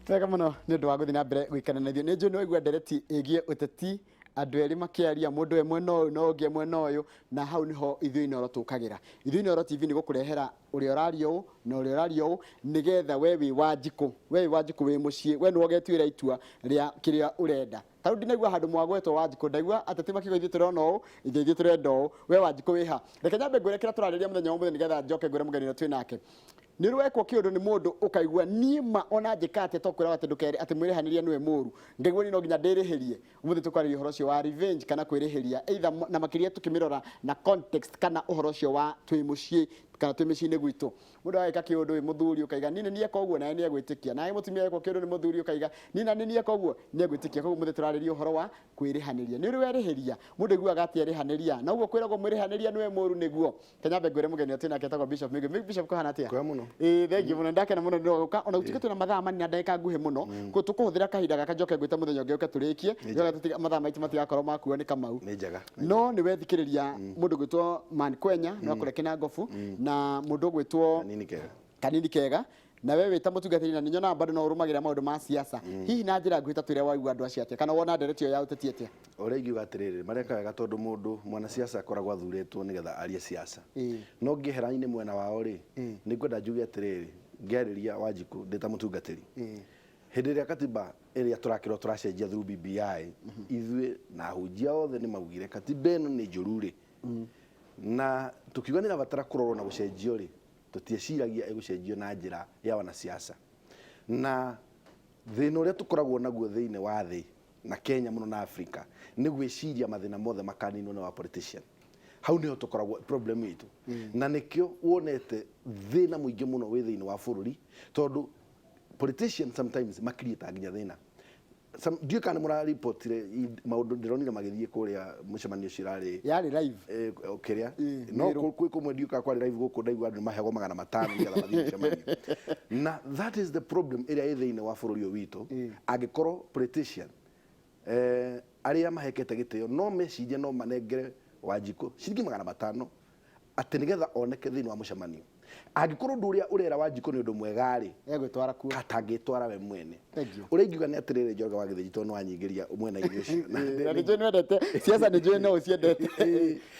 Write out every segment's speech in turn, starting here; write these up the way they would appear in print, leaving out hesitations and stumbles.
Wega mũno nĩ ũndũ wa gũthiĩ na mbere gũikara na ithuĩ. Nĩ njũĩ nĩ waigua ndereti ĩgiĩ ũteti, andũ erĩ makĩaria, mũndũ e mwena ũyũ na ũngĩ e mwena ũyũ, na hau nĩho ithuĩ Inooro tũkagĩra. Ithuĩ Inooro TV nĩ gũkũrehera ũrĩa ũraria ũũ na ũrĩa ũraria ũũ, nĩgetha we wĩ Wanjikũ, we wĩ Wanjikũ wĩ mũciĩ, we nĩwe ũgetuĩra itua rĩa kĩrĩa ũrenda. Ta rĩu ndinaigua handũ mwagwetwo Wanjikũ, ndaigua ateti makiuga ithuĩ tũrona ũũ, ithuĩ ithuĩ tũrenda ũũ, we Wanjikũ wĩ ha? Reke nyambe ngwĩre kĩrĩa tũrarĩrĩria mũthenya wa ũmũthĩ nĩgetha njoke ngwĩre mũgeni ũrĩa twĩ nake. Nĩ ũrĩ wekwo kĩũndũ nĩ mũndũ ũkaigua niĩ ma ona njĩka atĩa to kwĩraga atĩ ndũkerĩ atĩ mwĩrĩhanĩria nĩwe mũru, ngaigua niĩ no nginya ndĩrĩhĩrie. Ũmũthĩ tũkwarĩria ũhoro ũcio wa revenge kana kwĩrĩhĩria, either na makĩria tũkĩmĩrora na context kana ũhoro ũcio wa twĩ mũciĩ kana twĩ mĩciĩ-inĩ gwitũ. Mũndũ ageka kĩũndũ wĩ mũthuri ũkaiga niĩ nĩ niĩ eka ũguo nawe nĩ egwĩtĩkia, nawe mũtumia wekwo kĩũndũ nĩ mũthuri ũkaiga niĩ na nĩ niĩ eka ũguo nĩ egwĩtĩkia. Koguo ũmũthĩ tũrarĩria ũhoro wa kwĩrĩhanĩria. Nĩ ũrĩ werĩhĩria? Mũndũ aiguaga atĩa erĩhanĩria? Na ũguo kwĩragwo mwĩrĩhanĩria nĩwe mũru nĩguo? Kanyambe ngwĩre mũgeni ũrĩa twĩ nake etagwo Bishop Mĩgwi. Bishop kũhana atĩa? Kwega mũno. Ĩĩ thengiũ mũno, ndakena mũno nĩ ũka. Ona gũtuĩka twĩna mathaa manini na ndagĩka nguhĩ mũno, koguo tũkũhũthĩra kahinda gaka njoke ngwĩte mũthenya ũngĩ ũke tũrĩkie, nĩgetha mathaa maitũ matigakorwo makuo nĩ Kamau. Nĩ njega. No nĩ wethikĩrĩria mũndũ ũgwĩtwo Man Kwenya nĩ wa kũrĩa Kĩnangobu na mũndũ ũgwĩtwo Kanini kega. Kanini Kega, na we wĩ ta mũtungatĩri na nĩ nyonaga bado no ũrũmagĩrĩra maũndũ ma siasa, hihi na njĩra nguhĩ ta twĩre waigua andũ acio atĩa kana wona ndereti ĩyo ya ũteti atĩa? Ũrĩa ingiuga atĩrĩrĩ, mareka wega tondũ mũndũ mwanasiasa akoragwo athurĩtwo nĩgetha arie siasa. No ngĩehera-inĩ mwena wao rĩ, nĩ ngwenda njuge atĩrĩrĩ, ngĩarĩria Wanjikũ ndĩ ta mũtungatĩri. Hĩndĩ ĩrĩa katiba ĩrĩa tũrakĩrwo tũracenjia through BBI, ithuĩ na ahunjia othe nĩ maugire katiba ĩno nĩ njũru rĩ, na tũkiuga nĩ ĩrabatara kũrorwo na gũcenjio rĩ, tũtieciragia ĩgũcenjio na njĩra ya wanasiasa. Na thĩna ũrĩa tũkoragwo naguo thĩinĩ wa thĩ na Kenya mũno na Africa nĩ gwĩciria mathĩna mothe makaninwo nĩ wa politician. Hau nĩho tũkoragwo problem itũ. Na nĩkĩo wonete thĩna mũingĩ mũno wĩ thĩinĩ wa bũrũri tondũ politicians sometimes makiriĩtaga nginya thĩna. Ndiũĩ kana nĩ mũraripotire maũndũ ndĩronire magĩthiĩ kũrĩa mũcemanio ũcio ũrarĩ Yarĩ live. Kĩrĩa no kwĩ kũmwe ndiũĩ kana kwarĩ live gũkũ ndaigua andũ nĩ maheagwo 500 nĩgetha mathiĩ mũcemanio. Na that is the problem ĩrĩa ĩ thĩinĩ wa bũrũri ũyũ witũ. Angĩkorwo politician arĩa mahekete gĩtĩo no mecirie no manengere Wanjikũ ciringi 500 atĩ nĩgetha oneke thĩinĩ wa mũcemanio. Angĩkorwo ũndũ ũrĩa ũrera Wanjikũ nĩ ũndũ mwega-rĩ, Egwĩtwara kuo. Atangĩtwara we mwene. Thank you. Ũrĩa ingiuga nĩ atĩrĩrĩ Njoroge wa Gĩthĩnji tondũ nĩ wanyingĩria mwena-inĩ ũcio. Na nĩ njũĩ nĩwendete siasa, nĩ njũĩ no ũciendete.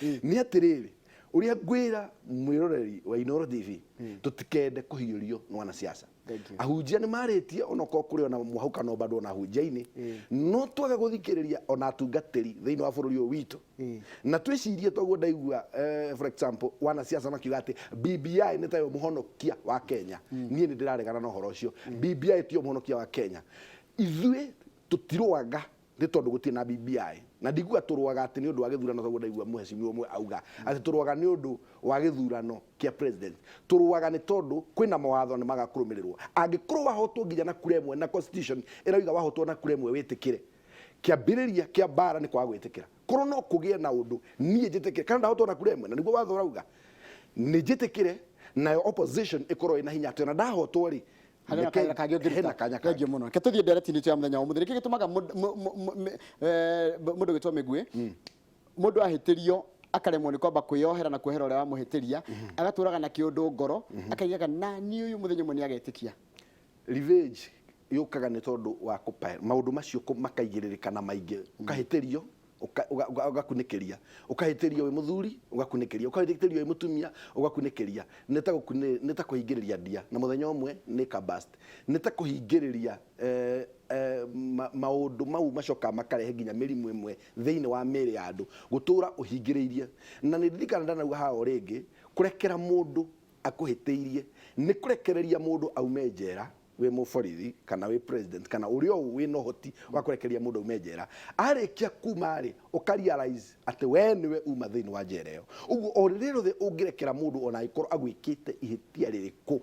Nĩ atĩrĩrĩ, ũrĩa ngwĩra mwĩroreri wa Inooro TV, tũtikende kũhiũrio nĩ wanasiasa. Thank you. Ahunjia nĩ marĩtie onokorwo kũrĩ ona mwahũkano bado ona ahunjia-inĩ, no twage gũthikĩrĩria ona atungatĩri thĩinĩ wa bũrũri ũyũ witũ. Na twĩcirie toguo ndaigua for example wanasiasa makiuga atĩ BBI nĩ tayo mũhonokia wa Kenya. Niĩ nĩ ndĩraregana na ũhoro ũcio. BBI tiyo mũhonokia wa Kenya. Ithuĩ tũtirũaga nĩ tondũ gũtirĩ na BBI. Na ndikuga tũrũaga atĩ nĩ ũndũ wa gĩthurano toguo ndaigua mũhecimiwa ũmwe auga atĩ tũrũaga nĩ ũndũ wa gĩthurano kĩa president. Tũrũaga nĩ tondũ kwĩna mawatho nĩ maga kũrũmĩrĩrwo. Angĩkorwo wahotwo nginya na kura ĩmwe na constitution ĩrauga wahotwo na kura ĩmwe wĩtĩkĩre. Kĩambĩrĩria kĩa mbara nĩ kwaga gwĩtĩkĩra. Korwo no kũgĩe na ũndũ niĩ njĩtĩkĩre kana ndahotwo na kura ĩmwe na nĩguo watho ũrauga nĩ njĩtĩkĩre nayo opposition ĩkorwo ĩna hinya atĩ ona ndahotwo rĩ Harĩ na kanya kangĩ ũngĩruta. Hena kanya Thengiũ kangĩ. mũno. Reke tũthiĩ ndereti-inĩ itũ ya mũthenya wa ũmũthĩ. Nĩkĩ gĩtũmaga mũndũ ũgwĩtwo Mĩgwĩ, mũndũ ahĩtĩrio akaremwo nĩ kwamba kwĩyohera na kuohera ũrĩa wamũhĩtĩria, agatũraga na kĩũndũ ngoro, akaigaga na niĩ ũyũ mũthenya ũmwe nĩ agetĩkia. Revenge yũkaga nĩ tondũ wa kũpa maũndũ macio makaigĩrĩrĩka na maingĩ. Ũkahĩtĩrio, ũgakunĩkĩria. Ũkahĩtĩrio wĩ mũthuri, ũgakunĩkĩria. Ũkahĩtĩrio wĩ mũtumia, ũgakunĩkĩria. Nĩ ta nĩ ta kũhingĩrĩria ndia, na mũthenya ũmwe nĩ ĩka burst. Nĩ ta kũhingĩrĩria maũndũ mau macokaga makarehe nginya mĩrimũ ĩmwe thĩinĩ wa mĩĩrĩ ya andũ. Gũtũra ũhingĩrĩirie. Na nĩ ndirikana ndanauga haha o rĩngĩ, kũrekera mũndũ akũhĩtĩirie nĩ kũrekereria mũndũ aume njera wĩ mũborithi kana wĩ president kana ũrĩ o wĩ na ũhoti wa kũrekereria mũndũ aume njera. Arĩkia kuma rĩ, ũka realize atĩ we nĩwe uma thĩinĩ wa njera ĩyo. Ũguo o rĩrĩa rĩothe ũngĩrekera mũndũ ona angĩkorwo agwĩkĩte ihĩtia rĩrĩkũ,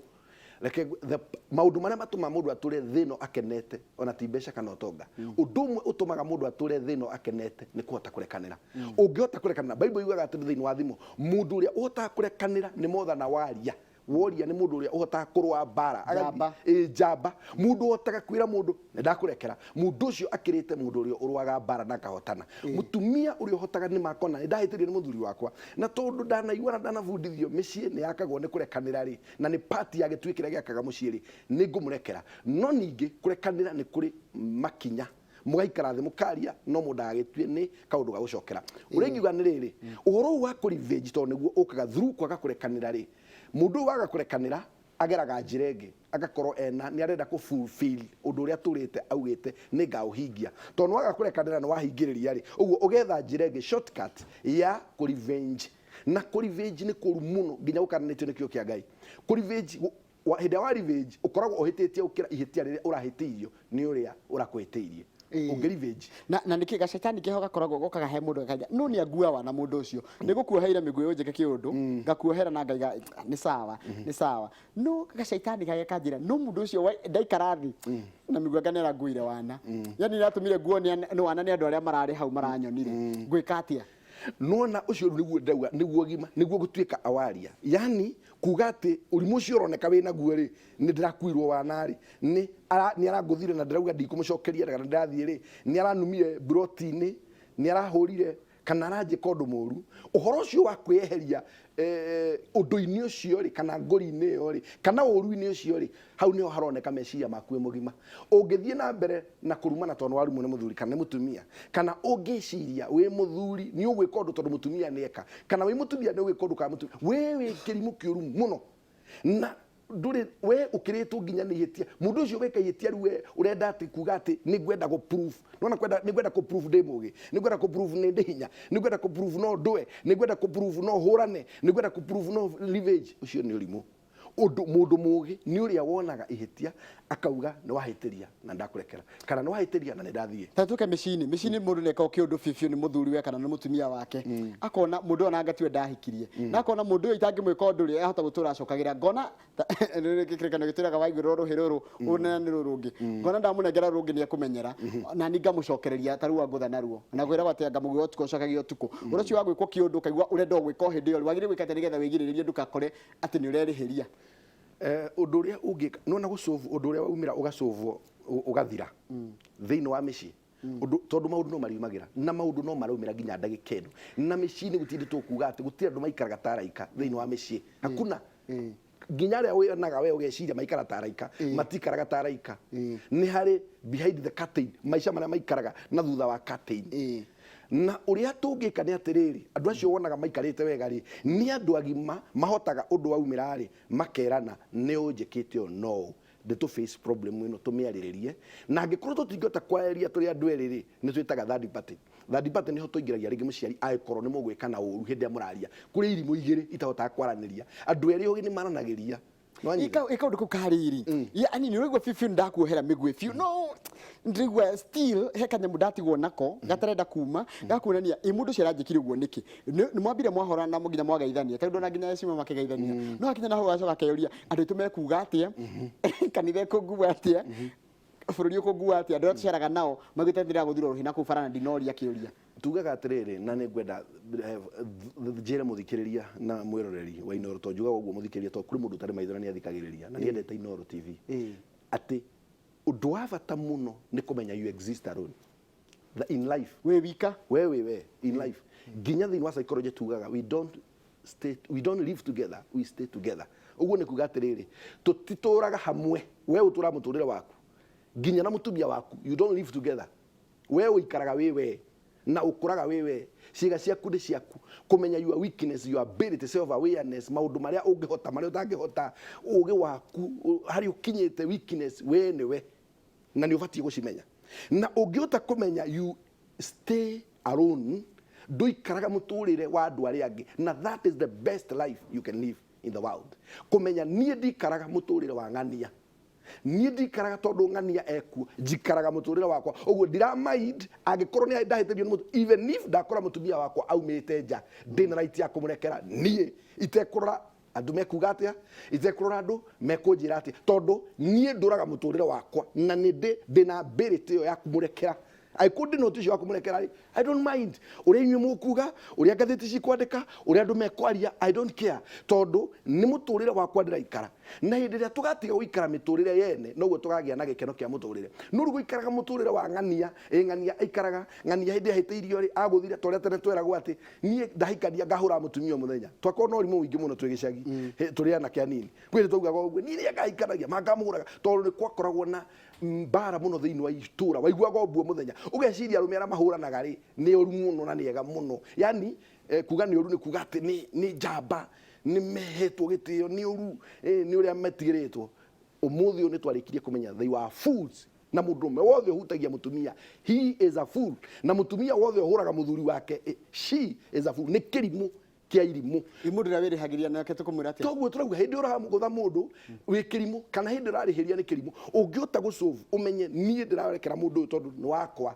reke the maũndũ marĩa matũmaga mũndũ atũre thĩ ĩno akenete ona ti mbeca kana ũtonga. Ũndũ ũmwe ũtũmaga mũndũ atũre thĩ ĩno akenete nĩ kũhota kũrekanĩra. Ũngĩhota kũrekanĩra, Bible yugaga atĩ thĩinĩ wa thimo, mũndũ ũrĩa ũhotaga kũrekanĩra nĩ mothana waria. Warrior nĩ mũndũ ũrĩa ũhotaga kũrũa mbara. Njamba. Ĩ, njamba. Mũndũ ũhotaga kwĩra mũndũ nĩ ndakũrekera, mũndũ ũcio akĩrĩte mũndũ ũrĩa ũrũaga mbara na akahotana. Mũtumia ũrĩa ũhotaga nĩ makona nĩ ndahĩtĩrio nĩ mũthuri wakwa, na tondũ ndanaigua na ndanabundithio mĩciĩ nĩ yakagwo nĩ kũrekanĩra rĩ, na nĩ part ya gĩtugĩ kĩrĩa gĩakaga mũciĩ rĩ, nĩ ngũmũrekera. No ningĩ kũrekanĩra nĩ kũrĩ makinya, mũgaikara thĩ mũkaria, no mũndũ ndagagĩtue nĩ kaũndũ ga gũcokera. Ũrĩa ingiuga nĩ rĩrĩ, ũhoro ũyũ wa kũ revenge, tondũ nĩguo ũkaga through kwaga kũrekanĩra rĩ, mũndũ ũyũ waga kũrekanĩra ageraga njĩra ĩngĩ, agakorwo ena nĩ arenda kũ fulfill ũndũ ũrĩa atũrĩte augĩte nĩ ngaũhingia. Tondũ nĩ waga kũrekanĩra nĩ wahingĩrĩria rĩ, ũguo ũgetha njĩra ĩngĩ, shortcut ya kũ revenge. Na kũ revenge nĩ kũru mũno nginya gũkananĩtio nĩ kiugo kĩa Ngai. Kũ revenge, hĩndĩ ĩrĩa wa revenge ũkoragwo ũhĩtĩtie gũkĩra ihĩtia rĩrĩa ũrahĩtĩirio nĩ ũrĩa ũrakũhĩtĩirie. Ũngĩ revenge. Na nĩkĩ gacetani keho gakoragwo gokaga he mũndũ gakanja no nĩ angua wana mũndũ ũcio nĩ gũkuoheire mĩguĩ ũnjĩke kĩũndũ ngakuohera na ngaiga nĩ sawa nĩ sawa, no gacaitani gake kanjĩra no mũndũ ũcio ndaikara thĩ na mĩguĩ anga nĩ aranguire wana, yani nĩ nguo nĩ wana nĩ andũ arĩa mararĩ hau maranyonire, ngwĩka atĩa? Nona ũcio nĩguo ndauga, nĩguo gima, nĩguo gũtuĩka awaria, yani kuga atĩ ũrimũ ũcio ũroneka wĩ naguo rĩ, nĩ ndĩrakuirwo wana rĩ, nĩ arangũthire na ndĩrauga ndikũmũcokeria kana ndĩrathiĩ rĩ, nĩ aranumire mburoti-inĩ, nĩ arahũrire kana aranjĩka ũndũ mũru. Ũhoro ũcio wa kwĩyeheria ũndũ-inĩ ũcio rĩ, kana ngũri-inĩ ĩyo rĩ, kana ũru-inĩ ũcio rĩ, hau nĩho haroneka meciria maku wĩ mũgima. Ũngĩthiĩ na mbere na kũrumana tondũ nĩ warumwo nĩ mũthuri kana nĩ mũtumia, kana ũngĩciria wĩ mũthuri nĩ ũgwĩka ũndũ tondũ mũtumia nĩ eka, kana wĩ mũtumia nĩ ũgwĩka ũndũ kana mũtumia, we wĩ kĩrimũ kĩũru mũno. Na ndũrĩ we ũkĩrĩtwo nginya nĩ ihĩtia. Mũndũ ũcio weka ihĩtia rĩu we ũrenda atĩ kuga atĩ nĩ ngwenda gũ proof. Nĩwona kwenda, nĩ ngwenda kũ prove ndĩ mũgĩ, nĩ ngwenda kũ prove nĩ ndĩ hinya, nĩ ngwenda kũ prove no ndũe, nĩ ngwenda kũ prove no hũrane, nĩ ngwenda kũ prove no revenge. Ũcio nĩ ũrimũ. Ũndũ mũndũ mũgĩ nĩ ũrĩa wonaga ihĩtia akauga nĩ wahĩtĩria na ndakũrekera, kana nĩ wahĩtĩria na nĩ ndathiĩ. Ta tuke mĩciĩ-inĩ, mĩciĩ-inĩ mũndũ nĩ ekaga kĩũndũ biũ biũ nĩ mũthuri we kana nĩ mũtumia wake, akona mũndũ ũyũ ona tiwe ndahikirie, na akona mũndũ ũyũ itangĩmwĩka ũndũ rĩ, ahota gũtũra acokagĩra. Ngona kĩrĩkanĩro gĩtwĩraga waiguĩrwo rũhĩ rũrũ ũneane rũrũ rũngĩ, ngona ndamũnengera rũrũ rũngĩ nĩ ekũmenyera na niĩ ngamũcokereria ta rĩu angũtha naruo, na kwĩragwo atĩ anga mũgwĩ wa ũtukũ ũcokagia ũtukũ. Ũndũ ũcio wa gwĩkwo kĩũndũ ũkaigua ũrenda o gwĩka o hĩndĩ ĩyo rĩ, wagĩrĩirwo gwĩka atĩa nĩgetha wĩgirĩrĩrie ndũgakore atĩ nĩ ũrerĩhĩria? Ũndũ ũrĩa ũngĩka, nĩwona gũcũvwo, ũndũ ũrĩa waumĩra ũgacũvwo ũgathira thĩinĩ wa mĩciĩ, ũndũ tondũ maũndũ no mariumagĩra na maũndũ no maraumĩra nginya ndagĩka ĩno, na mĩciĩ-inĩ gũtirĩ tũkuga atĩ gũtirĩ andũ maikaraga ta araika thĩinĩ wa mĩciĩ, hakuna. Nginya arĩa wonaga we ũgeciria maikara ta araika, matikaraga ta araika. Nĩ harĩ behind the curtain, maica marĩa maikaraga na thutha wa curtain. Na ũrĩa tũngĩka nĩ atĩrĩrĩ, andũ acio wonaga maikarĩte wega rĩ, nĩ andũ agima mahotaga ũndũ waumĩra rĩ, makerana nĩ ũnjĩkĩte ũũ no ũũ, ndĩ tũ face problem ĩno tũmĩarĩrĩrie, na angĩkorwo tũtingĩhota kwarĩrĩria tũrĩ andũ erĩ rĩ, nĩ twĩtaga third party. Third party nĩho tũingĩragia rĩngĩ mũciari angĩkorwo nĩ mũgwĩka na ũru hĩndĩ ĩrĩa mũraria. Kũrĩ irimũ igĩrĩ itahotaga kwaranĩria, andũ erĩ ogĩ nĩ maranagĩria. Nĩwanyita? Ĩka kaũndũ kau karĩrĩ, yani nĩ ũraigua biũ biũ ndakuohera mĩguĩ biũ, no ndĩraigua still he kanyamũ ndatigwo nako gatarenda kuma, gakuonania ĩ mũndũ ũcio aranjĩkire ũguo nĩkĩ. Nĩ mwambire mwahorana na nginya mwagaithania, tondũ ona nginya Yesu makĩgeithania, no hakinya na hau agacoka akeyũria andũ aitũ mekuga atĩa, kanitha ĩkũngua atĩa, bũrũri ũkũngua atĩa, andũ arĩa tũceraga nao maugĩte ndĩragũthirwo rũhĩ na kũu bara na ndinoria kĩũria. Tugaga atĩrĩrĩ, na nĩ ngwenda njĩre mũthikĩrĩria na mwĩroreri wa Inooro, tondũ njugaga ũguo mũthikĩrĩria tondũ kũrĩ mũndũ ũtarĩ maitho na nĩ athikagĩrĩria na nĩ endete Inooro TV, atĩ ũndũ wa bata mũno nĩ kũmenya you exist alone in life. Wĩ wika. We wĩ we in life. Nginya thĩinĩ wa psychology tugaga we don't stay, we don't live together, we stay together. Ũguo nĩ kuga atĩrĩrĩ, tũtitũraga hamwe, we ũtũraga mũtũrĩre waku nginya na mũtumia waku, you don't live together. We ũikaraga wĩ we na ũkũraga wĩ we, ciĩga ciaku nĩ ciaku. Kũmenya your weakness, your ability, self awareness, maũndũ marĩa ũngĩhota, marĩa ũtangĩhota, ũgĩ waku harĩa ũkinyĩte, weakness we nĩwe, na nĩ ũbatiĩ gũcimenya. Na ũngĩhota kũmenya you stay alone, ndũikaraga mũtũrĩre wa andũ arĩa angĩ, na that is the best life you can live in the world. Kũmenya niĩ ndikaraga mũtũrĩre wa ng'ania, niĩ ndikaraga tondũ ng'ania ekuo, njikaraga mũtũrĩre wakwa ũguo, ndiramind angĩkorwo nĩ ndahĩtĩrio nĩ mũndũ. Even if ndakora mũtumia wakwa aumĩte nja, ndĩna right ya kũmũrekera niĩ, itekũrora andũ mekuga atĩa, itekũrora andũ mekũnjĩra atĩa, tondũ niĩ ndũraga mũtũrĩre wakwa na nĩ ndĩ ndĩna ability ĩyo ya kũmũrekera. Angĩkorwo ndĩna ũhoti ũcio wa kũmũrekera rĩ, I don't mind ũrĩa inyuĩ mũkuga, ũrĩa ngathĩti cikwandĩka, ũrĩa andũ mekwaria, I don't care, tondũ nĩ mũtũrĩre wakwa ndĩraikara. Na hĩndĩ ĩrĩa tũgatiga gũikara mĩtũrĩre yene, noguo tũkagĩa na gĩkeno kĩa mũtũrĩre. No rĩu gũikaraga mũtũrĩre wa ng'ania, ĩ ng'ania aikaraga, ng'ania hĩndĩ ahĩtĩirio rĩ, agũthire ta ũrĩa tene tweragwo atĩ niĩ ndahikania ngahũraga mũtumia o mũthenya. Twakoragwo na ũrimũ mũingĩ mũno twĩ gĩcagi, tũrĩ anake anini. Kwĩ hĩndĩ twaugaga ũguo, niĩ rĩrĩa ngahikanagia, ma ngamũhũraga, tondũ nĩ kwakoragwo na mbara mũno thĩinĩ wa itũra. Waiguaga ũmbu o mũthenya. Ũgeciria arũme arĩa mahũranaga rĩ, nĩ oru mũno na nĩ ega mũno. Yaani kuga nĩ ũru nĩ kuga atĩ nĩ njamba, nĩ mehetwo gĩtĩo, nĩ ũru, nĩ ũrĩa metigĩrĩtwo. Ũmũthĩ ũyũ nĩ twarĩkirie kũmenya they were fools. Na mũndũrũme wothe ũhutagia mũtumia, he is a fool. Na mũtumia wothe ũhũraga mũthuri wake, she is a fool. Nĩ kĩrimũ kĩa irimũ. Ĩ mũndũ ũrĩa wĩrĩhagĩria nake tũkũmwĩra atĩa? Toguo tũrauga hĩndĩ ũramũgũtha mũndũ wĩ kĩrimũ, kana hĩndĩ ũrarĩhĩria nĩ kĩrimũ. Ũngĩhota gũ-solve ũmenye niĩ ndĩrarekera mũndũ ũyũ tondũ nĩ wakwa,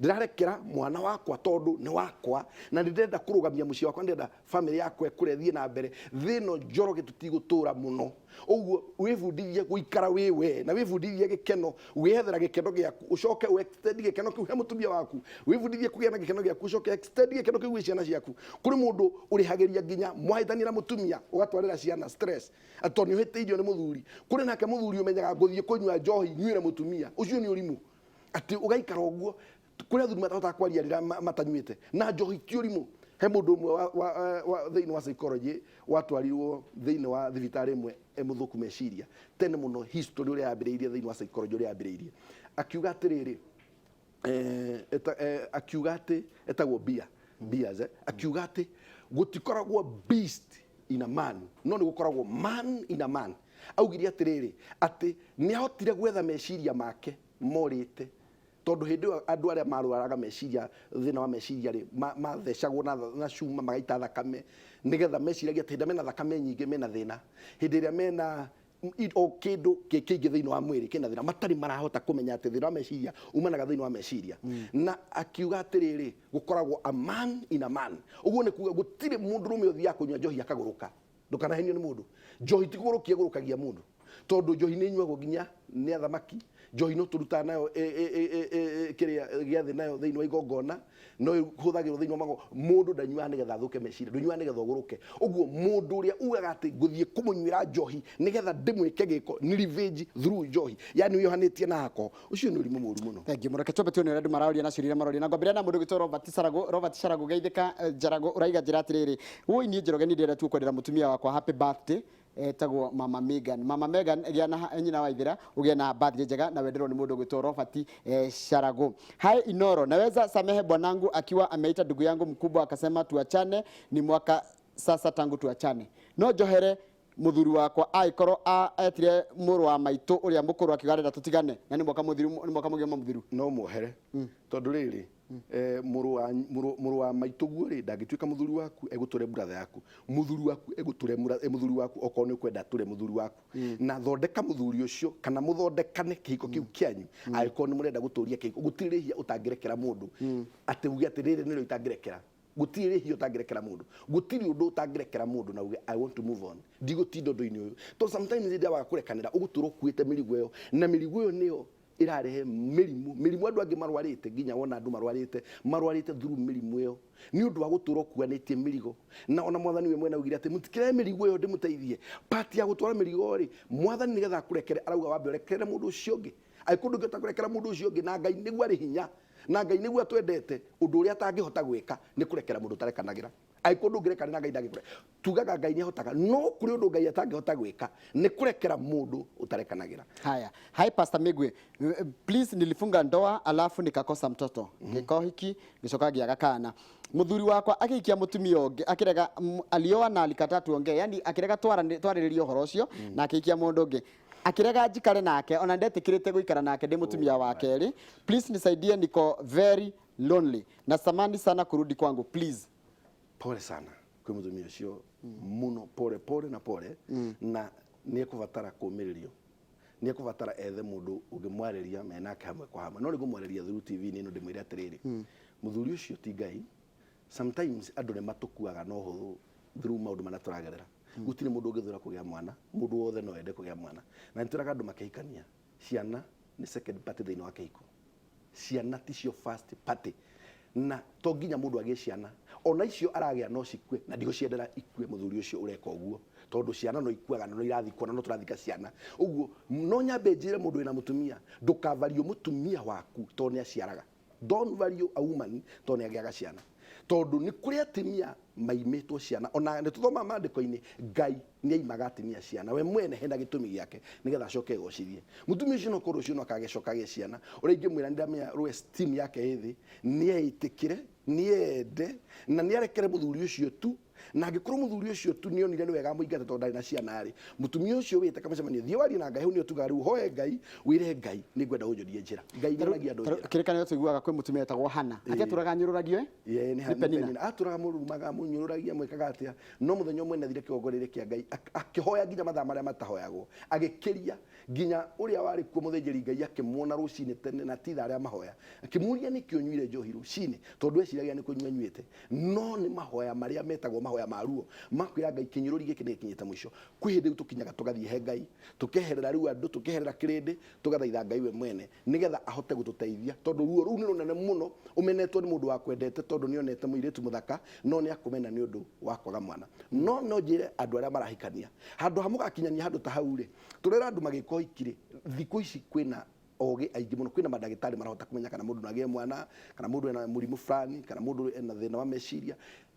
ndĩrarekera mwana wakwa tondũ nĩ wakwa, na nĩ ndĩrenda kũrũgamia mũciĩ wakwa, ndĩrenda family yakwa ĩkũre ĩthiĩ na mbere. Thĩ ĩno njoroge tũtigũtũra mũno. Ũguo wĩbundithie gũikara wĩ we, na wĩbundithie gĩkeno, wĩyethera gĩkeno gĩaku, ũcoke ũ extend gĩkeno kĩu he mũtumia waku. Wĩbundithie kũgĩa na gĩkeno gĩaku, ũcoke extend gĩkeno kĩu gwĩ ciana ciaku. Kũrĩ mũndũ ũrĩhagĩria nginya mwahĩtania na mũtumia, ũgatwarĩra ciana stress, atĩ tondũ nĩ ũhĩtĩirio nĩ mũthuri. Kũrĩ nake mũthuri ũmenyaga ngũthiĩ kũnyua njohi nyuĩre mũtumia, ũcio nĩ ũrimũ. Atĩ ũgaikara ũguo, kũrĩ athuri matahotaga kwaria rĩrĩa matanyuĩte, na njohi ti ũrimũ. He mũndũ ũmwe wa thĩinĩ wa psychology watwarirwo thĩinĩ wa thibitarĩ ĩmwe e mũthũku meciria tene mũno, history ũrĩa yambĩrĩirie thĩinĩ wa psychology ũrĩa yambĩrĩirie, akiuga atĩrĩrĩ, akiuga atĩ etagwo Bia Bias, akiuga atĩ gũtikoragwo beast in a man, no nĩ gũkoragwo man in a man. Augire atĩrĩrĩ, atĩ nĩ ahotire gwetha meciria make morĩte, tondũ hĩndĩ ĩyo andũ arĩa marwaraga meciria, thĩna wa meciria rĩ, mathecagwo na cuma magaita thakame, nĩgetha meciragia atĩ hĩndĩ ĩrĩa mena thakame nyingĩ mena thĩna, hĩndĩ ĩrĩa mena o kĩndũ kĩingĩ thĩinĩ wa mwĩrĩ kĩna thĩna, matarĩ marahota kũmenya atĩ thĩna wa meciria umanaga thĩinĩ wa meciria. Na akiuga atĩrĩrĩ, gũkoragwo a man in a man. Ũguo nĩ kuga gũtirĩ mũndũrũme ũthiaga kũnyua njohi akagũrũka. Ndũkanahenio nĩ mũndũ. Njohi ti kũgũrũkia ĩgũrũkagia mũndũ, tondũ njohi nĩ ĩnyuagwo nginya nĩ athamaki. Njohi no tũrutaga nayo kĩrĩa gĩathĩ nayo thĩinĩ wa igongona, no ĩhũthagĩrwo thĩinĩ wa magongona. Mũndũ ndanyuaga nĩgetha athũke meciria, ndũnyuaga nĩgetha ũgũrũke. Ũguo mũndũ ũrĩa ugaga atĩ ngũthiĩ kũmũnyuĩra njohi nĩgetha ndĩmwĩke gĩko, nĩ revenge through njohi, yani wĩyohanĩtie na alcohol, ũcio nĩ ũrimũ mũru mũno. Thank you mũno. Reke twambe tuone ũrĩa andũ maraũria na ciũria iria maroria. Na ngwambĩrĩria na mũndũ ũgwĩtwo Robert Sarago. Robert Sarago geithĩka, Njarago, ũraiga njĩra atĩrĩrĩ, woi niĩ Njoroge niĩ ndĩrenda tu kwendera mũtumia wakwa happy birthday, etagwo Mama Megan. Mama Megan, gĩa na nyina wa Ithira, ũgĩe na birthday njega na wenderwo nĩ mũndũ ũgwĩtwo Robert Sharago. Hi Inoro, naweza samehe bwanangu akiwa ameita ndugu yangu mkubwa akasema tuachane, ni mwaka sasa tangu tuachane. No njohere muthuri wakwa aikorwo etire mũrũ wa maitũ ũrĩa mũkũrũ akiuga arenda tũtigane, na nĩ mwaka mũthiru, nĩ mwaka mũgima mũthiru. No muohere, tondũ rĩrĩ, mũrũ wa maitũguo rĩ, ndangĩtuĩka mũthuri waku, egũtũre brother yaku. Mũthuri waku egũtũre mũthuri waku, okorwo nĩ ũkwenda atũre mũthuri waku. Na thondeka mũthuri ũcio, kana mũthondekane kĩhiko kĩu kĩanyu, angĩkorwo nĩ mũrenda gũtũria kĩhiko. Gũtirĩ rĩhia ũtangĩrekera mũndũ. Atĩ uge atĩ rĩrĩ nĩrĩo itangĩrekera. Gũtirĩ rĩhia ũtangĩrekera mũndũ. Gũtirĩ ũndũ ũtangĩrekera mũndũ na uge I want to move on. Ndigũtinda ũndũ-inĩ ũyũ. Tondũ sometimes hĩndĩ ĩrĩa waga kũrekanĩra, ũgũtũra ũkuĩte mĩrigo ĩyo, na mĩrigo ĩyo nĩyo ĩrarehe mĩrimũ. Mĩrimũ andũ angĩ marwarĩte, nginya wona andũ marwarĩte, marwarĩte through mĩrimũ ĩyo. Nĩ ũndũ wa gũtũra ũkuanĩtie mĩrigo. Na ona mwathani we mwene augire atĩ mũtikĩrehe mĩrigo ĩyo ndĩmũteithie. Part ya gũtwara mĩrigo rĩ, mwathani nĩgetha akũrekere arauga wambe ũrekere mũndũ ũcio ũngĩ. Angĩkorwo ndũngĩhota kũrekera mũndũ ũcio ũngĩ, na Ngai nĩguo arĩ hinya, na Ngai nĩguo atwendete, ũndũ ũrĩa atangĩhota gwĩka nĩ kũrekera mũndũ ũtarekanagĩra. Angĩkorwo ndũngĩrekanĩra, Ngai ndangĩkũrekera. Tugaga Ngai nĩahotaga, no kũrĩ ũndũ Ngai atangĩhota gwĩka nĩ kũrekera mũndũ ũtarekanagĩra. Haya, hi Pastor Migwi, please nilifunga ndoa alafu nikakosa mtoto. Gĩko hiki gĩcoka ngĩaga kana. Mũthuri wakwa akĩhikia mũtumia ũngĩ, akĩrega, alioa na alikataa tuongee, yani akĩrega twarĩrĩrie ũhoro ũcio, na akĩhikia mũndũ ũngĩ. Akĩrega njikare nake, ona ndetĩkĩrĩte gũikara nake ndĩ mũtumia wa kerĩ. Please nisaidie, niko very lonely. Natamani sana kurudi kwangu, please. Pole sana kwĩ mũtumia ũcio mũno, pole pole na pole, na nĩ ekũbatara kũũmĩrĩrio, nĩ ekũbatara ethe mũndũ ũngĩmwarĩria me nake hamwe kwa hamwe. No nĩ ngũmwarĩria through TV nĩ ĩno, ndĩmwĩre atĩrĩrĩ, mũthuri ũcio ti Ngai. Sometimes andũ nĩ matũkuaga na ũhũthũ through maũndũ marĩa tũragerera. Gũtirĩ mũndũ ũngĩthũra kũgĩa mwana, mũndũ wothe no ende kũgĩa mwana. Na nĩ twĩraga andũ makĩhikania, ciana nĩ second party thĩinĩ wa kĩhiko. Ciana ticio first party, na to nginya mũndũ agĩe ciana. Ona icio aragĩa no cikue, na ndigũciendera ikue mũthuri ũcio ũreka ũguo, tondũ ciana no ikuaga na no irathikwo na no tũrathika ciana. Ũguo no nyambe njĩre mũndũ wĩna mũtumia, ndũkavario mũtumia waku tondũ nĩ aciaraga. Don't value a woman tondũ nĩ agĩaga ciana, tondũ nĩ kũrĩ atumia maimĩtwo ciana. Ona nĩ tũthomaga maandĩko-inĩ, Ngai nĩ aimaga atumia ciana we mwene hena gĩtũmi gĩake, nĩgetha acoke egocithie mũtumia ũcio. No korwo ũcio no akagĩcoka agĩe ciana. Ũrĩa ingĩmwĩra, nĩ ndamenya rwe esteem yake ĩ thĩ, nĩ eĩtĩkĩre, nĩ ende na nĩ arekere mũthuri ũcio tu. Na angĩkorwo mũthuri ũcio tu nĩonire nĩ wega amũingate tondũ ndarĩ na ciana rĩ, mũtumia ũcio wĩte kamũcemanio, thiĩ warie na Ngai. Hau nĩyo tugaga rĩu hoe Ngai, wĩre Ngai, nĩ ngwenda ũnjonie njĩra. Ngai nĩonagia andũ njĩra. Kĩrĩkanĩro tũiguaga kwĩ mũtumia wetagwo Hana atĩ atũraga anyũrũragio, eh? Ye, nĩ Nĩ Penina. Penina. Atũraga mũrumaga, mũnyũrũragia, mwĩkaga atĩa. No mũthenya ũmwe nĩathire kĩgongona-inĩ kĩa Ngai, akĩhoya nginya mathaa marĩa matahoyagwo, agĩkĩria nginya ũrĩa warĩ kuo mũthĩnjĩri Ngai akĩmuona rũcinĩ tene na ti thaa rĩa mahoya, akĩmũria nĩkĩ ũnyuire njohi rũcinĩ, tondũ eciragia nĩ kũnyua anyuĩte. No nĩ mahoya marĩa metagwo mahoya ma ruo, makwĩra Ngai kĩnyũrũri gĩkĩ nĩ gĩkinyĩte mũico. Kwĩ hĩndĩ rĩu tũkinyaga tũgathiĩ he Ngai, tũkeherera rĩu andũ, tũkeherera kĩrĩndĩ, tũgathaitha Ngai we mwene nĩgetha ahote gũtũteithia, tondũ ruo rũu nĩ rũnene mũno. Ũmenetwo nĩ mũndũ wakwendete tondũ nĩ onete mũirĩtu mũthaka, no nĩ akũmena nĩ ũndũ wa kwaga mwana. No njĩre andũ arĩa marahikania, handũ ha mũgakinyania handũ ta hau rĩ, tũrera andũ magĩka ũhiki rĩ, thikũ ici kwĩna ogĩ aingĩ mũno, kwĩna mandagĩtarĩ marahota kũmenya kana mũndũ no agĩe mwana, kana mũndũ ena mũrimũ fulani, kana mũndũ ena thĩna wa meciria.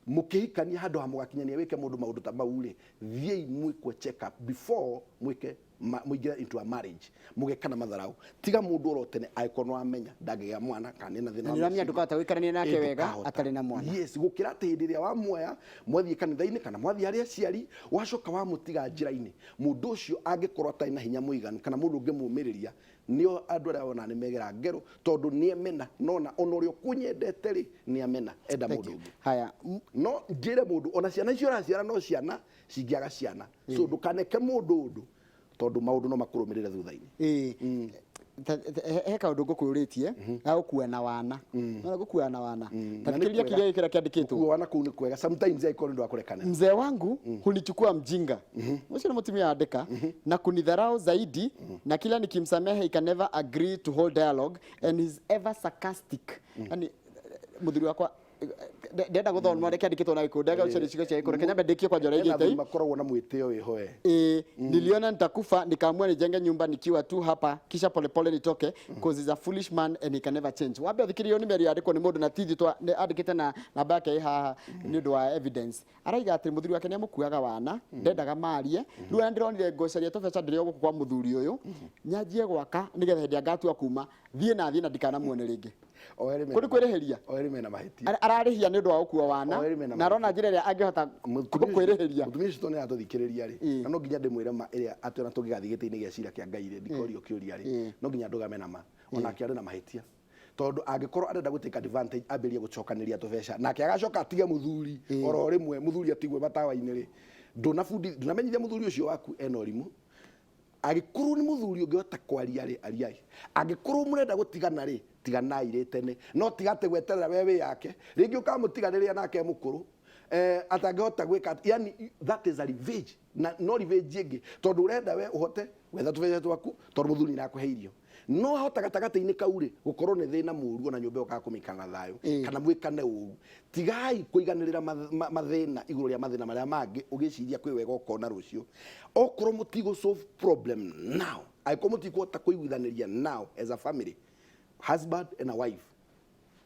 Mũkĩhikania, handũ ha mũgakinyania wĩke mũndũ maũndũ ta mau rĩ, thiĩi mwĩkwo check up before mwĩke mũingĩre into a marriage. Mũgekana matharau, tiga mũndũ oro tene angĩkorwo nĩ wamenya ndangĩgĩa mwana kana nĩ na thĩna Na wa nĩ ũramenya meciria. Ndũkahota gũikarania nake Ĩ, wega ndũkahota. atarĩ na mwana. Yes, gũkĩra atĩ hĩndĩ ĩrĩa wamuoya, mwathiĩ kanitha-inĩ kana mwathiĩ harĩ aciari, wacoka wamũtiga njĩra-inĩ, mũndũ ũcio angĩkorwo atarĩ na hinya mũiganu kana mũndũ ũngĩmũmĩrĩria, nĩo andũ arĩa wona nĩ megera ngero, tondũ nĩ emena nona ona ũrĩa ũkũnyendete rĩ, nĩ amena enda Thank mũndũ you. ũngĩ. Haya. No njĩre mũndũ, ona ciana icio ũraciara no ciana cingĩaga ciana, so ndũkaneke mũndũ ũndũ, tondũ maũndũ no makũrũmĩrĩre thutha-inĩ. Ĩĩ. He kaũndũ ngũkũrĩtie ga gũkua na wana. Nona gũkua na wana, ta Na nĩ thikĩrĩria kwega. kĩrĩa gĩkĩra kĩandĩkĩtwo. Gũkua wana kũu nĩ kwega sometimes, angĩkorwo nĩ ũndũ wa kũrekanĩra. Mzee wangu hunichukua mjinga, ũcio nĩ mũtumia andĩka, na kunidharau zaidi, na kila nikimsamehe he can never agree to hold dialogue and he's ever sarcastic. Yani mũthuri wakwa ndenda gũthoma ũrĩa kĩandĩkĩtwo na Gĩkũyũ, ndenda gũcaria ciugo cia Gĩkũyũ, reke nyambe ndĩkie kwanja ũrĩa Hena igĩte. athuri makoragwo na mwĩtĩo wĩho e. E, niliona nitakufa, nikaamua nijenge nyumba nikiwa tu hapa, kisha polepole nitoke, cause he's a foolish man and he can never change. Wambe ũthikĩrĩrio nĩ mĩario yandĩkwo nĩ mũndũ na tithi twa nĩ andĩkĩte na namba yake ĩ haha nĩ ũndũ wa evidence. Araiga atĩ mũthuri wake nĩ amũkuaga wana, ndendaga marie. Rĩu ona ndĩronire ngũcaria tũbeca ndĩrĩ o gũkũ kwa mũthuri ũyũ, nyanjie gwaka nĩgetha hĩndĩ ĩrĩa ngatua kuma thiĩ na thiĩ na ndikanamuone rĩngĩ. O erĩ mena Kũrĩ kwĩrĩhĩria. O erĩ mena mahĩtia. Ararĩhia nĩ ũndũ wa gũkua wana O erĩ mena na arona njĩra ĩrĩa angĩhota kwĩrĩhĩria. Mũtumia ũcio tondũ nĩ aratũthikĩrĩria rĩ, na no nginya ndĩmwĩre ma ĩrĩa atĩ ona tũngĩgathiĩ gĩtĩ-inĩ gĩa cira kĩa Ngai rĩ, ndikorio kĩũria rĩ, no nginya ndũgame na ma. Onake arĩ na mahĩtia, tondũ angĩkorwo arenda gũ take advantage, ambĩrĩrie gũcokanĩria tũbeca, nake agacoka atige mũthuri oro rĩmwe, mũthuri atigwe matawa-inĩ rĩ, ndũnabundi ndũnamenyithia mũthuri ũcio waku ena ũrimũ. Angĩkorwo nĩ mũthuri ũngĩhota kwaria rĩ, ariai. Angĩkorwo mũrenda gũtigana rĩ, tiganai rĩ tene, no tiga atĩ gweterera we wĩ yake rĩngĩ ũkamũtiga rĩrĩa nake e mũkũrũ, atangĩhota gwĩka yani that is a revenge, na no revenge ĩngĩ, tondũ ũrenda we ũhote gwetha tũbeca twaku tondũ mũthuri nĩ arakũhe irio. No ahota gatagatĩ-inĩ kau rĩ, gũkorwo nĩ thĩna mũru, ona nyũmba ĩyo kaga kũmĩikara na thayũ kana mwĩkane ũru. Tigai kũiganĩrĩra mathĩna igũrũ rĩa mathĩna marĩa mangĩ, ũgĩciria kwĩ wega ũkona rũciũ. Okorwo mũtigũ solve problem now, angĩkorwo mũtikũhota kũiguithanĩria now as a family, husband and a wife,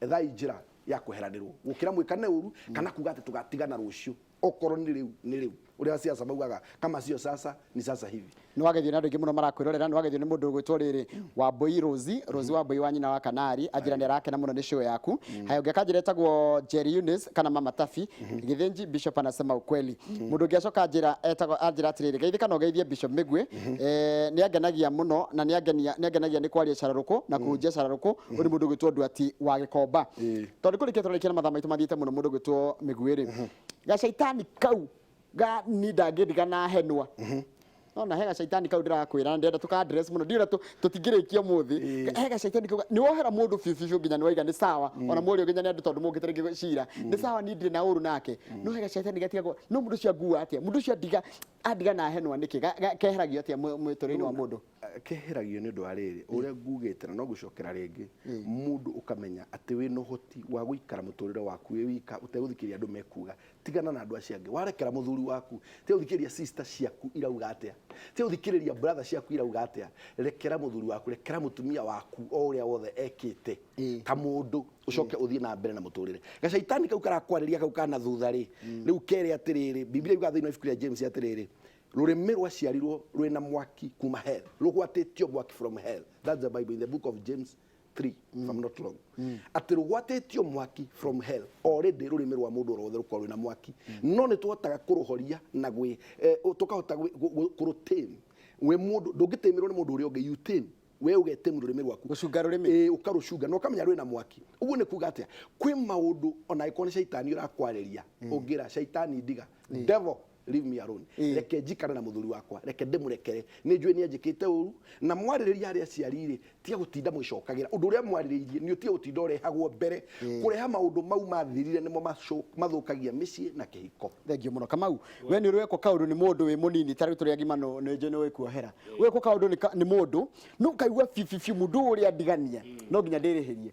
ethai njĩra ya kweheranĩrwo gũkĩra mwĩkane ũru kana kuga atĩ tũgatigana rũciũ. Okorwo nĩ rĩu nĩ rĩu, ũrĩa siasa maugaga, kama sio sasa ni sasa hivi. Nĩ wagethio nĩ andũ aingĩ mũno marakwĩrorera. Nĩ wagethio nĩ mũndũ ũgwĩtwo rĩrĩ Wambui Rosi, Rosi Wambui wa nyina wa Kanari, anjĩra nĩ arakena mũno nĩ show yaku. Haya, ũngĩ akanjĩra etagwo Jerry Eunice kana Mama Tafi, Gĩthĩnji, Bishop anasema ukweli. Mũndũ ũngĩ acoka anjĩra etagwo, anjĩra atĩrĩrĩ, geithĩka na ũgeithie Bishop Mĩgwi, nĩ angenagia mũno na nĩ angenagia nĩ kwaria cararũkũ na kũhunjia cararũkũ. Ũyũ nĩ mũndũ ũgwĩtwo Nduati wa Gĩkomba. Tondũ kũrĩkia tũrarĩkia na mathaa maitũ mathiĩte mũno, mũndũ ũgwĩtwo Mĩgwi rĩ, gacaitani kau ga ni ndangĩndiga na henwa nona he gacaitani kau ndĩrakwĩra na ndĩrenda tũka address mũno, ndiũra tũtingĩrĩkia ũmũthĩ. He gacaitani kau nĩ wohera mũndũ biũ biũ biũ nginya nĩ waiga nĩ sawa, ona mũrĩ nginya nĩ andũ tondũ mũngĩte rĩngĩ cira nĩ sawa, niĩ ndirĩ na ũru nake, no he gacaitani gatigagwo no mũndũ ũcio angua atĩa, mũndũ ũcio andiga. Andiga na henwa nĩkĩ? Keheragio atĩa mũtũrĩre-inĩ wa mũndũ? Keheragio nĩ ũndũ wa rĩrĩ, ũrĩa ngugĩte na no ngũcokera rĩngĩ, mũndũ ũkamenya atĩ wĩna ũhoti wa gũikara mũtũrĩre waku wĩ wika ũtegũthikĩrĩria andũ mekuga. Tigana na andũ acio angĩ, warekera mũthuri waku, tiga gũthikĩrĩria sister ciaku irauga atĩa, tiga gũthikĩrĩria brother ciaku irauga atĩa. Rekera mũthuri waku, rekera mũtumia waku o ũrĩa wothe ekĩte ta mũndũ, ũcoke ũthiĩ na mbere na mũtũrĩre. Gacaitani kau karakwarĩria kau kana thutha rĩ, rĩu kere atĩrĩrĩ, Biblia yugaga thĩinĩ wa ibuku rĩa James atĩrĩrĩ, rũrĩmĩ rwaciarirwo rwĩna mwaki kuma hell, rũgwatĩtio mwaki from hell. That's the Bible in the book of James 3, if I'm not wrong. Atĩ rũgwatĩtio mwaki from hell. Already rũrĩmĩ rwa mũndũ o rwothe rũkoragwo rwĩna mwaki, no nĩ tũhotaga kũrũhoria na gwĩ tũkahota kũrũtame. We mũndũ ndũngĩtĩmĩrwo nĩ mũndũ ũrĩa ũngĩ, you tame. We ũgetĩmu rũrĩmĩ rwaku. Gũcunga rũrĩmĩ. Ĩĩ, ũkarũcunga na ũkamenya rwĩna mwaki. Ũguo nĩ kuga atĩa? Kwĩ maũndũ ona angĩkorwo nĩ caitani ũrakwarĩria, ũngĩra caitani ndiga, devil leave me alone, reke njikare na mũthuri wakwa, reke ndĩmũrekere, nĩ njũĩ nĩ anjĩkĩte ũru. Na mwarĩrĩria harĩ aciari rĩ, tiga gũtinda mũgĩcokagĩra ũndũ ũrĩa mwarĩrĩirie, nĩ ũtige gũtinda ũrehagwo mbere. Kũreha maũndũ mau mathirire nĩmo mathũkagia mĩciĩ na kĩhiko. Thengiũ mũno Kamau. We nĩ ũrĩ wekwo kaũndũ nĩ mũndũ wĩ mũnini, ta rĩu tũrĩ agima, nĩ njũĩ nĩ wĩkuohera. Wekwo kaũndũ nĩ mũndũ, no ũkaigua bibi biũ mũndũ ũrĩa ndigania, no nginya ndĩrĩhĩrie.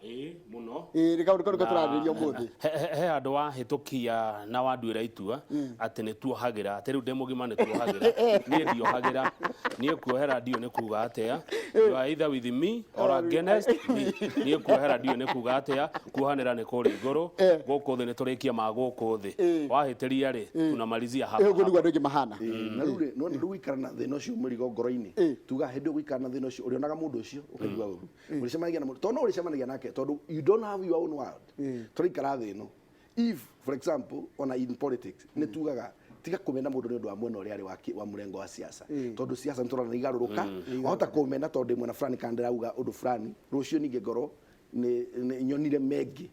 Ĩĩ, mũno. Ĩĩ, nĩ kaũndũ kau nĩko tũrarĩrĩria ũmũthĩ. He handũ wahĩtũkia na wanduĩra itua atĩ nĩ tuohagĩra, atĩ rĩu ndĩ mũgima nĩ tuohagĩra. Niĩ ndiohagĩra, niĩ kuohera ndiũĩ nĩ kuga atĩa. You are either with me or against me. Niĩ kuohera ndiũĩ nĩ kuga atĩa, kuohanĩra nĩ kũrĩa igũrũ, gũkũ thĩ nĩ tũrĩkie ma gũkũ thĩ. Wahĩtĩria rĩ, tunamalizia hapa Ũguo nĩguo hapa. andũ aingĩ mahana. Na rĩu rĩ, nĩwona rĩu gũikara na thĩna ũcio mũrigo ngoro-inĩ, tuga hĩndĩ ĩyo gũikara na thĩna ũcio, ũrĩonaga mũndũ ũcio ũkaigua ũru. Ũrĩcemanagia na mũndũ, tondũ no ũrĩcemanagia nake, tondũ you don't have your own world. Tũraikara thĩ ĩno. If, for example, ona in politics, nĩ tugaga tiga kũmena mũndũ nĩ ũndũ wa mwena ũrĩa arĩ wa mũrengo wa siasa. Tondũ siasa nĩ tũrona nĩ igarũrũka. Wahota kũmena tondũ ndĩ mwena fulani kana ndĩrauga ũndũ fulani, rũciũ ningĩ ngorwo nĩ nyonire mengi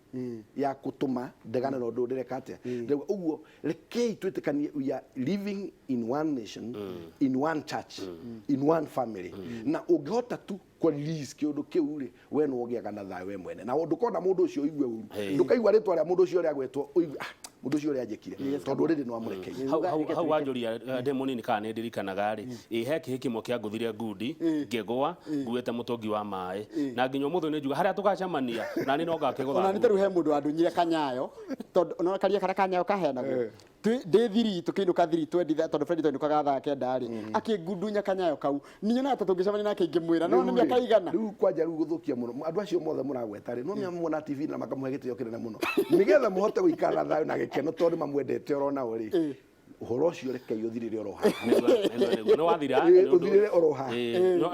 ya gũtũma ndegane na ũndũ ndĩreka atĩa. Rĩu ũguo rekei twĩtĩkanie, we are living in one nation, in one church, in one family. Na ũngĩhota tu kũ release kĩũndũ kĩu rĩ, we nĩ ũgĩaga na thayũ we mwene, na ndũkona mũndũ ũcio ũigue ũru, ndũkaigua rĩtwa rĩa mũndũ ũcio ũrĩa agwetwo ũigue, ah, mũndũ ũcio ũrĩa anjĩkire, tondũ already nĩ wamũrekeire. Hau wanjũria ndĩ mũnini kana nĩ ndirikanaga rĩ, ĩ he kĩhĩ kĩmwe kĩangũthire ngundi ngĩgũa nguĩte mũtũngi wa maĩ, na nginya ũmũthĩ nĩ njuga harĩa tũgacemania na niĩ no ngakĩgũtha. Ona nĩ tarĩu he mũndũ wandunyire kanyayo, tondũ ona karia karĩa kanyayo kaheanagwo, ndĩ thiri tũkĩinũka thiri twenditha, tondũ Fred twainũkaga thaa kenda rĩ, akĩngundunya kanyayo kau. Niĩ ta tũngĩcemania nake ingĩmwĩra, no nĩ mĩaka igana. Rĩu kwanja rĩu gũthũkia mũno andũ acio mothe mũragweta rĩ, no mĩamuona TV na makamũhe gĩtĩo kĩnene mũno, nĩgetha mũhote gũikara na thayũ na gĩkeno, tondũ nĩ mamwendete oro nao rĩ, ũhoro ũcio rekei ũthirĩre oro haha. Nĩ wathira. Ũthirĩre oro haha.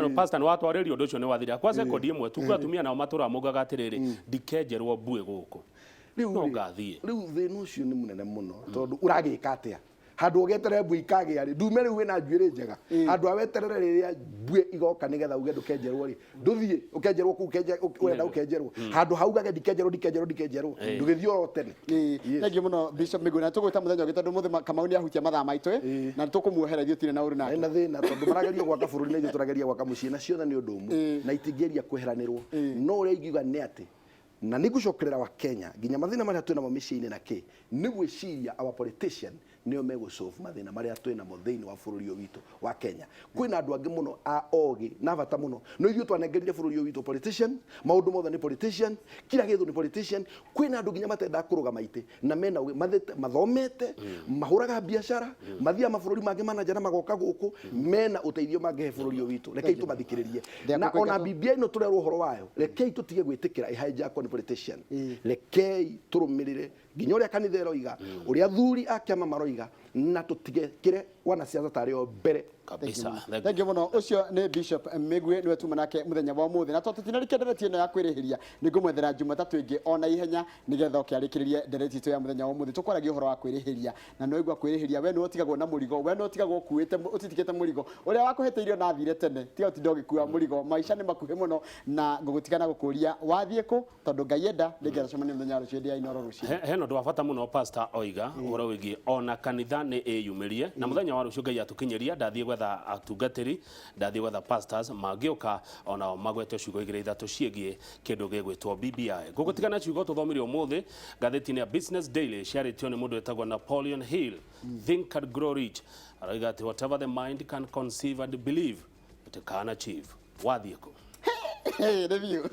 No, pastor, nĩ watwarĩria ũndũ ũcio nĩ wathira kwa sekondi ĩmwe tu. Kwĩ atumia nao matũraga maugaga atĩrĩrĩ, ndikenjerwo mbuĩ gũkũ, Rĩu no rĩ, ngathiĩ. Rĩu thĩna ũcio nĩ mũnene mũno, tondũ ũragĩka atĩa handũ ũgeterere mbui ikagĩa rĩ, ndume rĩu wĩna njuĩrĩ njega, handũ ha weterere rĩrĩa mbui igoka nĩgetha uge ndũkenjerwo rĩ, ndũthiĩ ũkenjerwo kũu ũrenda ũkenjerwo, handũ ha ugage ndikenjerwo, ndikenjerwo, ndikenjerwo, ndũgĩthiĩ oro tene. Thengiũ mũno Bishop Mĩgũ, na tũgwĩta mũthenya ũngĩ, tondũ mũthĩ Kamau nĩ ahutia mathaa maitũ, na nĩtũkũmuohera, ithuĩ tirĩ na ũru nake. Na thĩna, tondũ marageria gwaka bũrũri na ithuĩ tũrageria gwaka mũciĩ, na ciothe nĩ ũndũ ũmwe na itingĩgeria kweheranĩrwo. No ũrĩa ingiuga nĩ atĩ, na nĩ ngũcokerera wa Kenya nginya mathĩna marĩa twĩnamo mĩciĩ-inĩ na kĩ, nĩ gwĩciria our politician nĩo megũsolve mathĩna marĩa twĩnamo thĩinĩ wa bũrũri ũyũ witũ wa Kenya. Kwĩna andũ angĩ mũno a ogĩ na bata mũno, no ithuĩ twanengerire bũrũri ũyũ witũ politician, maũndũ mothe nĩ politician, kila gĩthũ nĩ politician. Kwĩna andũ nginya matendaga kũrũgama itĩ na mena ũgĩ, mathomete, mahũraga biacara, mathiaga mabũrũri mangĩ ma nanja na magoka gũkũ, mena ũteithio mangĩhe bũrũri ũyũ witũ. Rekei tũmathikĩrĩrie. Na ona BBI ĩno tũrerwo ũhoro wayo, rekei tũtige gwĩtĩkĩra ĩhijackwo nĩ politician. Rekei tũrũmĩrĩre nginya ũrĩa kanitha ĩroiga, ũrĩa athuri a kĩama maroiga, na tũtigekĩre wanasiasa tarĩ o mbere. Kabisa. Thank you mũno. Ũcio nĩ Bishop Mĩgwi, nĩwe tuma nake mũthenya wa ũmũthĩ, na tondũ tũtinarĩkia ndereti ĩno ya kwĩrĩhĩria, nĩ ngũmwethera Jumatatũ ĩngĩ ona ihenya, nĩgetha oke arĩkĩrĩrie ndereti itũ ya mũthenya wa ũmũthĩ. Tũkwaragia ũhoro wa kwĩrĩhĩria, na nĩ waigua kwĩrĩhĩria, we nĩwe ũtigagwo na mũrigo, we nĩwe ũtigagwo ũkuĩte, ũtitikĩte mũrigo ũrĩa wakũhĩtĩirio na athire tene. Tiga ũtinde ũgĩkua mũrigo, maica nĩ makuhĩ mũno, na ngũgũtiga na gũkũria wathiĩ kũ, tondũ Ngai enda rĩngĩ aracemania mũthenya wa rũciũ hĩndĩ ya Inooro rũciũ. Hena ũndũ wa bata mũno pastor oiga ũhoro wĩgiĩ ona kanitha. Nĩ ĩyumĩrie na mũthenya wa rũciũ Ngai atũkinyĩria, ndathiĩ gwetha atungatĩri, ndathiĩ gwetha pastors mangĩũka onao magwete ciugo igĩrĩ ithatũ ciĩgiĩ kĩndũ gĩgwĩtwo BBI. Ngũgũtigana ciugo tũthomire ũmũthĩ ngathĩti-inĩ ya Business Daily, ciarĩtio nĩ mũndũ wĩtagwo Napoleon Hill, Think and Grow Rich. Aroiga atĩ whatever the mind can conceive and believe, it can achieve. Wathiĩ kũ? Nĩ biũ.